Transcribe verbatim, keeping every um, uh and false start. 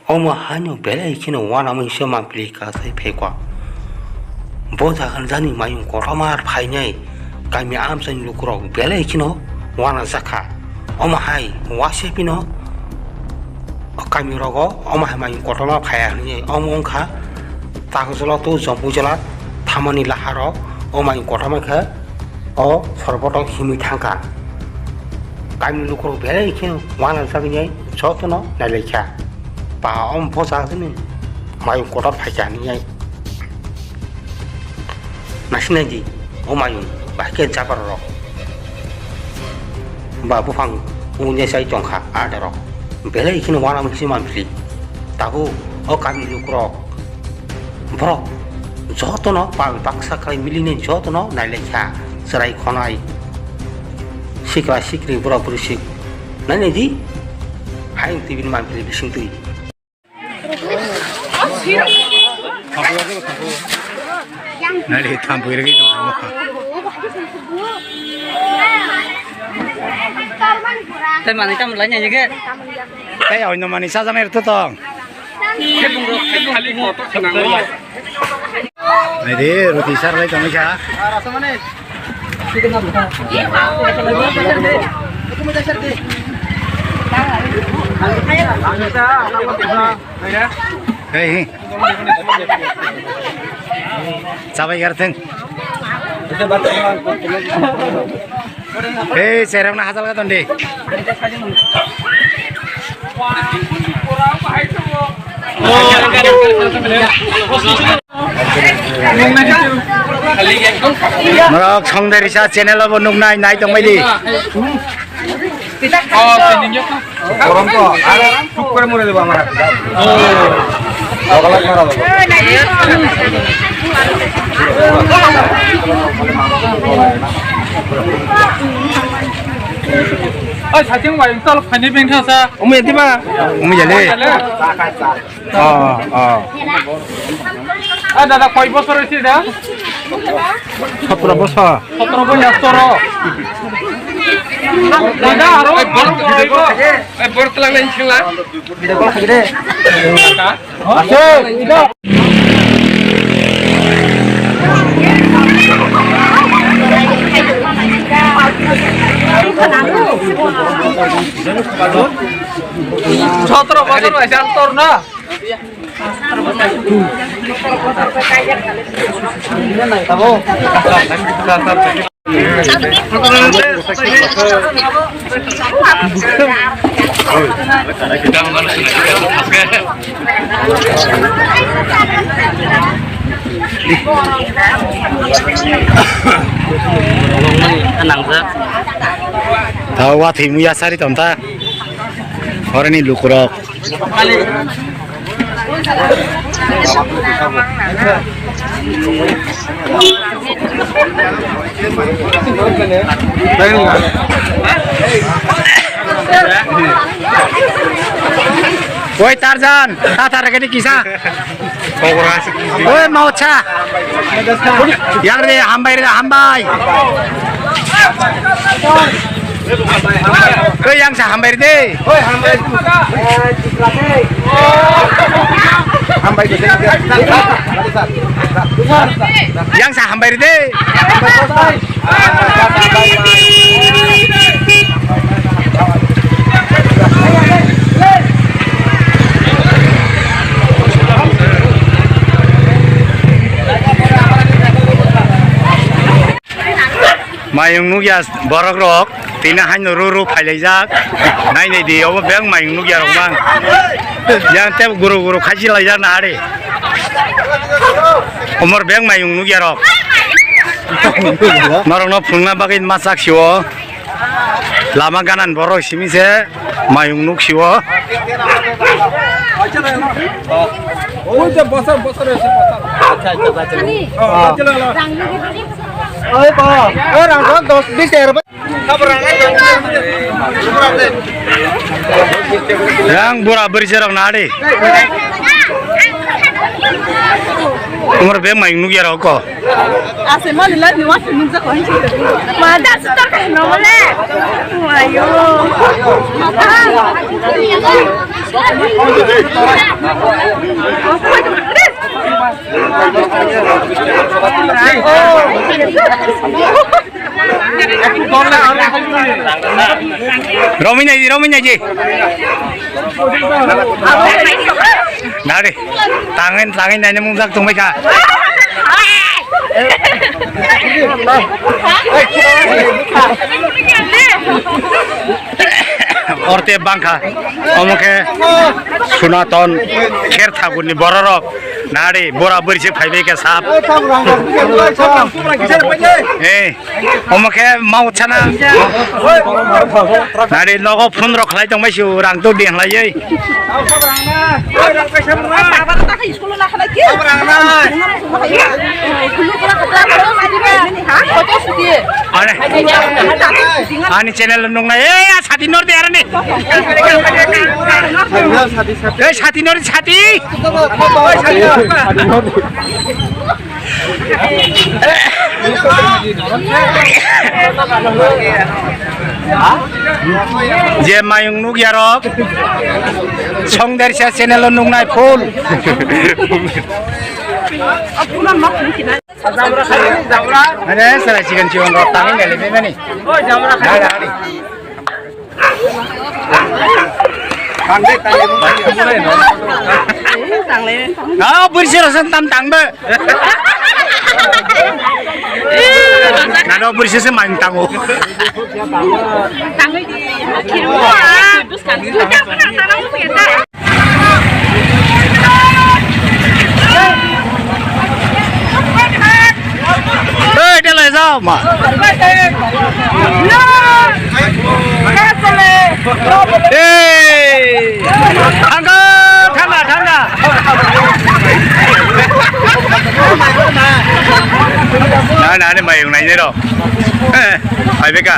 Omo haino belai kheno uanamwi se mampli kasai phaikha. Bo jaga jani mayung kotorma phainai kami amchaini lukurok belai kheno uanajakha. Omo hai uasepino kamirogo omo hai mayung kotorma phaiya hinwi omo wngkha Takhajala to Jompuijala thamani laharo o mayung kotorma khe o sorboto himwi thangkha. Kami lukurok belai khe uanajagwi jotono nailaikha. Ba om bojak ni mayung kotor phaikha hinwi. Naisingnaidi o mayung bahai khe jabar rok ba buphang unya sai tongkha adorok belai kheno uanamwi se mampli. Tabuk o kami lukurok borok jotono pal baksa khlai milinai jotono nailaikha chwrai khonai sikla sikri borok bwrwi sik nainai di hayung tibini mampli bisingtwi. Nari thampui rwgwi tongkha. Tei manwi tamo lai nai khe. Tei oino manwi sajamai rwtwi tong. Naidi, roti sar lai tongwi kha. Hei, hei. Chabai gartheng. Hei, serang na hajal ka tondi. Norok Songde Risa channel o bo nuknai nai tongbaidi. Korom to, are thuk kore mure debo amar. Ogola mara debo. Oi, sating bai, tol phani beng thasa. Omo yadi ba? Omo yale. Yale. Oh, oh. Ah, dada, koi bosor hoiche da? Sotro bosor. Sotro bosor. Dada, aro, aro, aro. Ei, bor tlang nai singla. Ase, ida. Sotro bosor bai sal tor na. Nangjak. Ta watwi muya sari tonta. Oroni lukurok. Oi Tarzan, ta ta rakani kisa. Oi maucha. Yang re hambai re hambai. Oi yang sa hambai re de. Oi hambai. Hambai de. Yang sa hambai re de. Mayung nukya borok rok tini haino ru ru phailaijak. Nainai di obo beng mayung nukya rok bang. Yang teb guru guru khachi laijak na hari. Omor beng mayung nukya rok. Norok no phunukna bagwi ma chak sio. Lama ganan borok simi se mayung nuk sio. Oi je bosor bosor ese bosor. Acha acha acha. Oh, acha la. Oi ba. Oi rang dos bis er. Yang bura beri serok nadi. Umur be mayung nuk ya rok ko. Ase mali la ni wasi nungjak ko hinsi. Ma da sutar ka no le. Ayo. Romwi naidi, romwi naidi. Nari, tangin, tangin naina mung jak tongbai kha. Orte bangkha, omo khe Sonaton kher thakurni bororok nari bora bwrwi se phaibai khe sap. Eh, omo khe mau chana. Nari nogo phone rok khlai tongbai su rang to di khlaiwi. Ani, ani channel nung nai, eh, ya sati nor de arani. Eh, sati nor, sati. Je mayung nuk yarok, song dersa channel o nung nai full. Ane, sarai chicken chicken rot tangin nele bemani. Oi, jamra khai. Dai, dai. Ah, bwrwi se rasa tam tang be. Nado bwrwi se se main tango. Tangwi di. Kiru. Buskan. Hey, tela jao ma. Hey, thangka, thangka, thangka. Na, na, ni mayung nai ni ro. Eh, hai beka.